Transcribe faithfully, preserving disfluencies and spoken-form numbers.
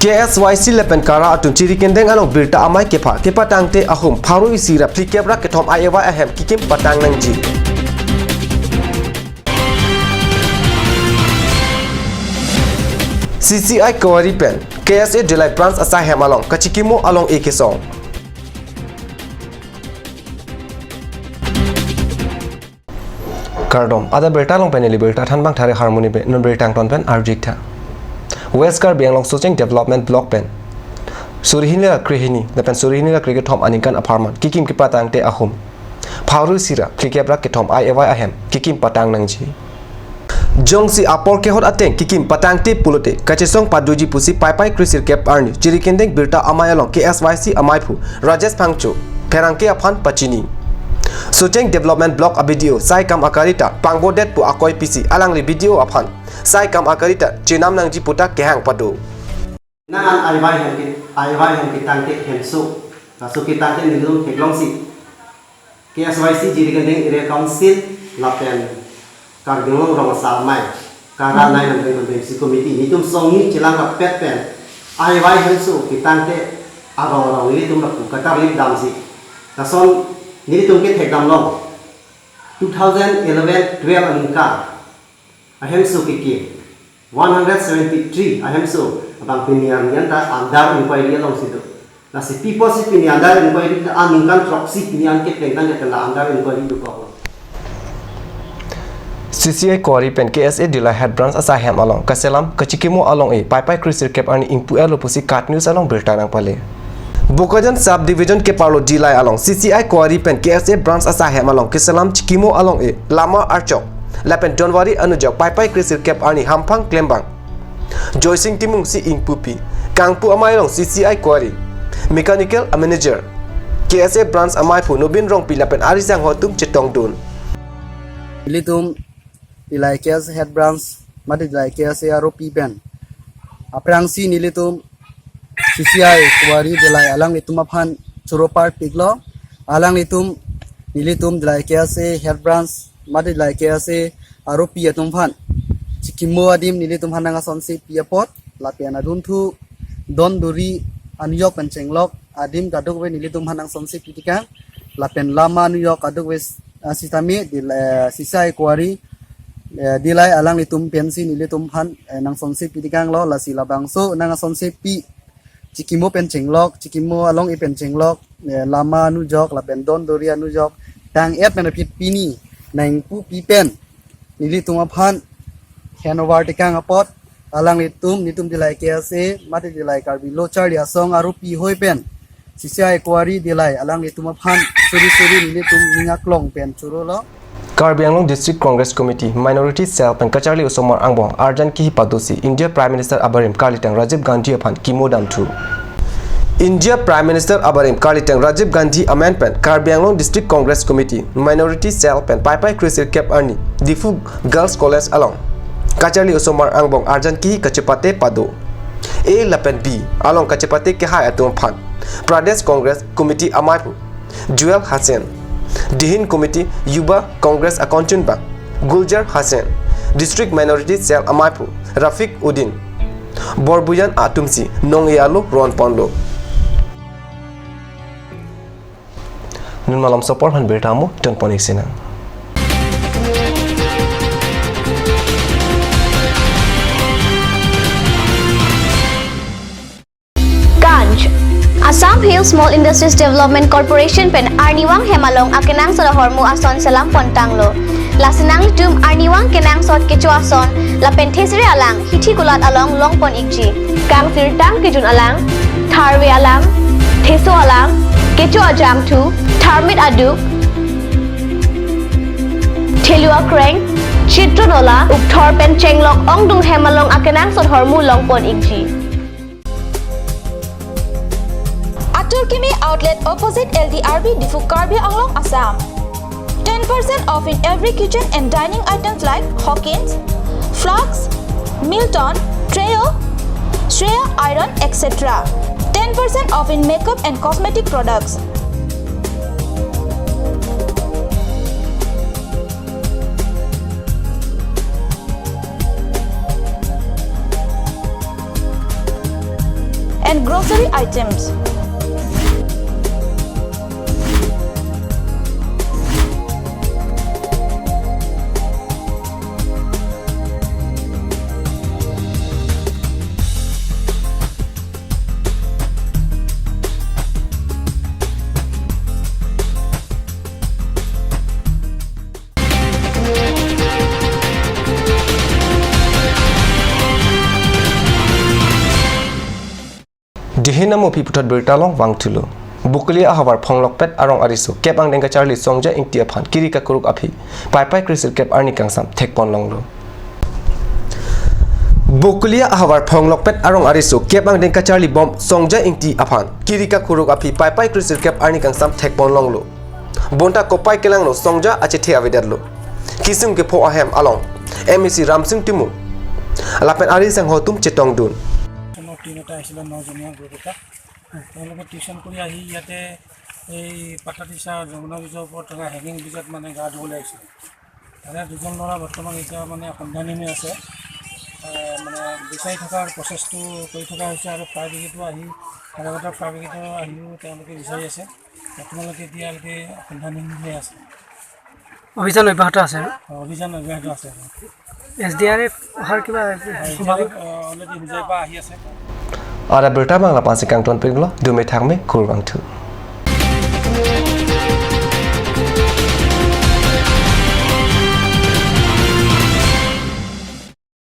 K S Y C lapen KARA atum Jirikindeng along birta amei kepha kepatangte ahum pharo isi ra phlikep ra kethom ai-e-wai ahem kekim patang nangji. C C I Kowari pen K S A Dillai branch asai hem along kachikimo along-e kesong. Kardom, adap birta along pen neli birta thanbang Thare Harmoni Bey, non birta angton pen arju-ik tha. West Karbi Anglong Socheng Development Block pen suri hini ra krehini lapen suri hini ra krekethom aningkan apharman kekim kepatangte ahum pharo isi ra phlikep ra kethom ai-e-wai ahem kekim patang nangji. Jongsi apor kehot ateng kekim patangte pulote kachesong padoji pusi Paipai kresirkep arni Jirikindeng birta amei along K S Y C ameiphu Rajesh Phangcho pherangke aphan pachini. Socheng Development Block a-B D O saikam akari ta pangbodet pu akoi pisi alangli B D O aphan saikam akari ta chenam nangji puta kehang pado. Nang an ai-e-wai hem ke, ai-e-wai hem ketangte hemso, laso ketangte nelitum theklongsi K S Y C Jirikindeng Area Council lapen Karbi Anglong Rong Asar Amei, KARA nine hundred constituency committee, nelitum songni chelang rapet pen ai-e-wai hemso ketangte arong arong nelitum lapu kacharli damsi. Lason nelitum kethekdam long, two thousand eleven twelve aningkan ahemso kekim, one hundred seventy-three ahemso abang pini arni an ta under inquiry alongsi do. Lasi pi apotsi pini under inquiry ta, aningkan throksi pini an kepleng tangte la under inquiry dokok lo. C C I Kowari pen K S A Dillai Head Branch asai hem along kachelam kachikimo along-e Paipai kresirkep arni ingpu-etlo pusi KAT News along birta nangpale. Bokajan Sub Division keparlo Dillai along C C I Kowari pen K S A Branch asai hem along kechelam chikimo along-e lama archok lapen Donwari anujok Paipai kresirkep arni hamphang klembang Joysing Timung si ingpupi, kangpu amei along C C I Kowari Mechanical a-manager, K S A Branch ameiphu Nobin Rongpi lapen ari sangho atum chetongdun. Nelitum Dillai K S A Head Branch mate Dillai K S A aropi pen aphrangsi nelitum C C I Kowari Dillai alanglitum aphan choro parpiklo. Alanglitum nelitum Dillai K S A Head Branch mate Dillai K S A aropi atum aphan chikimo adim nelitum aphan nang asonsepi apot lapen adunthu Donduri anujok pen chenglok adim kadokave nelitum aphan nang asonsepi tikang lapen lama anujok kadokave, ah, sitame Dil-, eh, C C I Kowari, eh, Dillai alanglitum pensi nelitum aphan, eh, nang asonsepi tikanglo. Lasi labangso nang asonsepi chikimo pen chenglok, chikimo along-e pen chenglok, eh, lama anujok lapen Donduri anujok tang-et pen aphi pini nang ingpupi pen nelitum aphan handover tikang apot alanglitum, nelitum Dillai K S A mate Dillai Karbi Lo Charli Asong aropi hoi pen C C I Kowari Dillai alanglitum aphan suri suri nelitum ning aklong pen chorolo. Karbi Anglong District Congress Committee Minority Cell pen kacharli osomar angbong arjan kihi padosi India Prime Minister abarim karlitang Rajiv Gandhi aphan kimo damthu. India Prime Minister abarim karlitang Rajiv Gandhi amen pen Karbi Anglong District Congress Committee Minority Cell pen Paipai kresirkep arni Diphu Girls College along kacharli osomar angbong arjan kihi kachepate pado. A lapen B along kachepate kehai atum aphan Pradesh Congress Committee ameiphu Jewel Hussain, Dihin Committee Yuva Congress akonchunbang Gulzar Hussain, District Minority Cell ameiphu Rafiq Uddin Borbuyan atumsi nong-e alo ronponlo. Non malomso apor aphan birta mo tonpon-ik sinang. Ganj. Assam Hill Small Industries Development Corporation pen arnivang hem along akenangsot ahormu ason selam pontanglo. Lasi nanglitum arnivang kenangsot kecho ason lapen thesere alang hithi kulat along longpon-ikji. Kangsirtang kejun alang, tharve alang, theso alang, kecho ajangthu, tharmit aduk, thelu akreng, chitron ola, ukthor pen chenglok ongdung hem along akenangsot ahormu longpon-ikji. Atur Kimi Outlet opposite L D R B Diphu, Karbi Anglong, Assam. Ten percent off in every kitchen and dining items like Hawkins, Flask, Milton, Treo, Shreya Iron, et cetera. Ten percent off in makeup and cosmetic products. and grocery items. Dihin amopi puthot birta along vangthulo. Bokolia ahavar Phonglokpet arong ariso kep angdeng kacharli Songja Ingti aphan kiri kakuruk aphi Paipai kresirkep arni kangsam thekpon longlo. Bokolia ahavar Phonglokpet arong ariso kep angdeng kacharli bom Songja Ingti aphan kiri kakuruk aphi Paipai kresirkep arni kangsam thekpon longlo. Bonta kopai kelanglo Songja achethe avedetlo. Kisung kepho ahem along M A C Ramsing Timung lapen ari sangho atum chetongdun. Team এটা আহিছিলে, নজনীয়া গ্ৰুপ এটা। তেওঁলোকে টিউচন কৰি আহি ইয়াতে এই পাতাদিছা যমুনা ব্ৰিজৰ ওপৰত থকা হেংগিং ব্ৰিজত মানে গা ধুবলৈ আহিছিলে। তাৰে দুজন ল'ৰা বৰ্তমান এতিয়া মানে সন্ধানহীন হৈ আছে। এ, মানে বিচাৰি থকাৰ প্ৰচেছটো কৰি থকা হৈছে আৰু ফায়াৰ ব্ৰিগেডো আহি, ফায়াৰ ব্ৰিগেডো আহিও তেওঁলোকে বিচাৰি আছে। বৰ্তমানলৈকে এতিয়ালৈকে সন্ধানহীন হৈ আছে। অভিযান অব্যাহত আছে আৰু? অ, অভিযান অব্যাহত আছে আৰু। এছ ডি আৰ এফ অহাৰ কিবা সম্ভাৱনা? এছ ডি আৰ এফ, অ, অলৰেডি হোজাইৰ পৰা আহি আছে। Ada berita Bangla aphansi kangtonpiklo, dome thakme, kurvangthu.